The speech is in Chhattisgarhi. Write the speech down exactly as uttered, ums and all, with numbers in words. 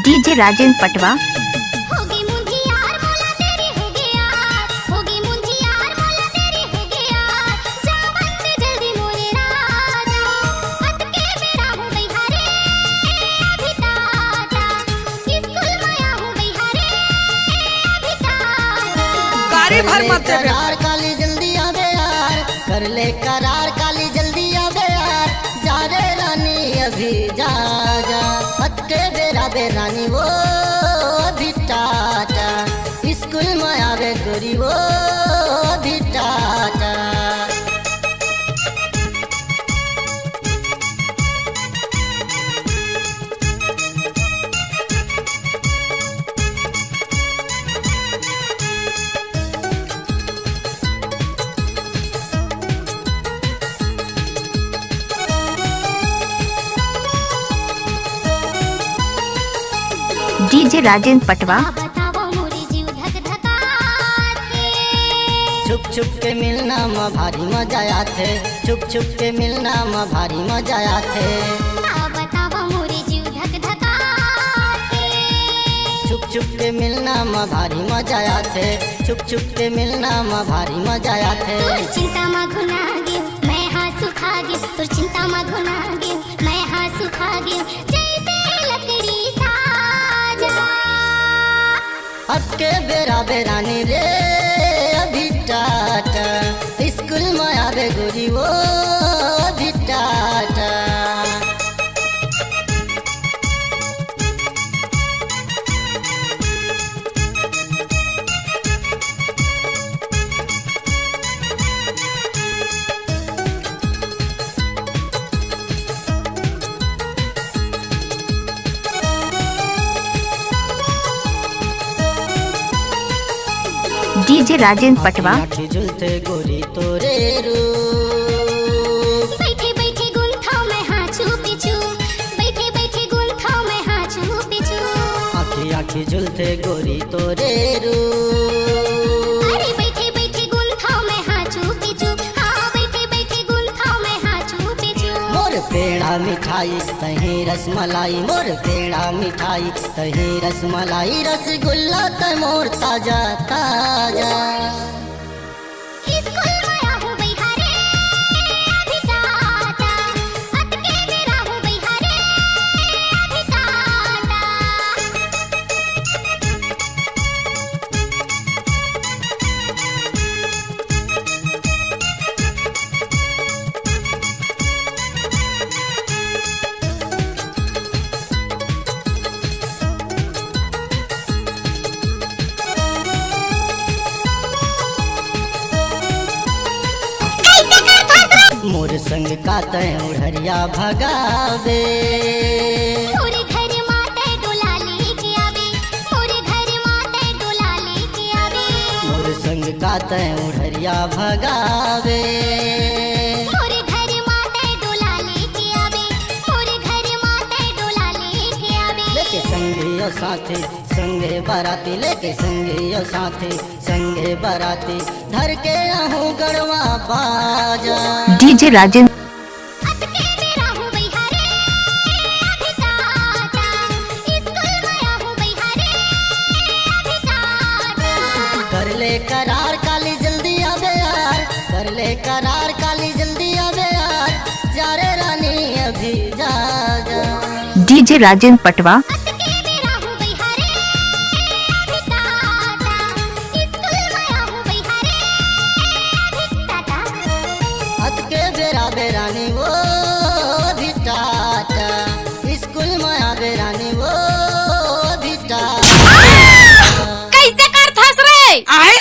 डीजे राजेंद्र पटवा। होगे मुंधियार मोला तेरी होगे यार, होगे मुंधियार मोला तेरी होगे यार, जावन दे जल्दी मोरे राजा, अतके बेरा हो गई हरे अभी टाटा, स्कूल माया हो गई हरे अभी टाटा। गाड़ी भर मत देबे। काली जल्दी आवे यार, कर ले करार काली जल्दी आवे यार, जा रे रानी अभी जा जा। अतके बेरा बे रानी वो अभी टाटा, स्कूल में आवे गोरी वो अभी टाटा। डीजे राजेंद्र पटवा। बताओ मोरी जीव धक धकाथे। छुप छुप के मिलना म भारी मजा आथे, छुप छुप के मिलना म भारी मजा आथे। बताओ मोरी जीव धक धकाथे। छुप छुप के मिलना म भारी मजा आथे, छुप छुप के मिलना म भारी मजा आथे। तोर चिंता म घुना गे मैं हा सुखा गे, तोर चिंता म घुना गे मैं हा सुखा गे, जैसे लकड़ी साजा। अतके बेरा बे रानी रे अभी टाटा, स्कूल में आवे गोरी वो अभी टाटा। डीजे राजेंद्र पटवा। आँखी झुलते गोरी तोरे रूप। बैठे बैठे गुंथाओ मैं हाँ छू पीछू, बैठे बैठे गुंथाओ मैं हाँ छू पीछू। आँखी आँखी झुलते गोरी तोरे रूप। अरे बैठे बैठे गुंथाओ मैं हाँ छू पीछू, हाँ बैठे बैठे गुंथाओ मैं हाँ छू पीछू। मोर पेड़ा मिठाई तहीं रसमलाई, मोर पेड़ा मिठाई तहीं रसमलाई, रसगुल्ला तै मोर ताजा ताजा। स्कूल में आहूँ बइहा रे अभी टाटा, अतके बेरा आहूँ बइहा रे अभी टाटा। मोर संग का तैं उढ़रिया भगावे। मोर घर मा तैं डोला लेके आवे, मोर घर मा तैं डोला लेके आवे। मोर संग का तैं उढ़रिया भगावे। मोर घर मा तैं डोला लेके आवे, मोर घर मा तैं डोला लेके आवे। लेके संगी अउ साथी, संगे बराती, लेके संगी अउ साथी, संगे बराती, धर के आहूँ गड़वा बाजा। डीजे राजेंद्र। अतके बेरा आहूँ बइहा रे अभी टाटा, स्कूल में आहूँ बइहा रे अभी टाटा। कर ले करार काली जल्दी आबे यार, कर ले करार काली जल्दी आबे यार, जा रे रानी अभी जा जा। डीजे राजेंद्र पटवा। अतके बेरा आहूँ बइहा रे अभी टाटा, स्कूल में आहूँ बइहा रे अभी टाटा। अतके बेरा बे रानी वो अभी टाटा, स्कूल में आबे रानी वो अभी टाटा। कइसे करथस रे? आए?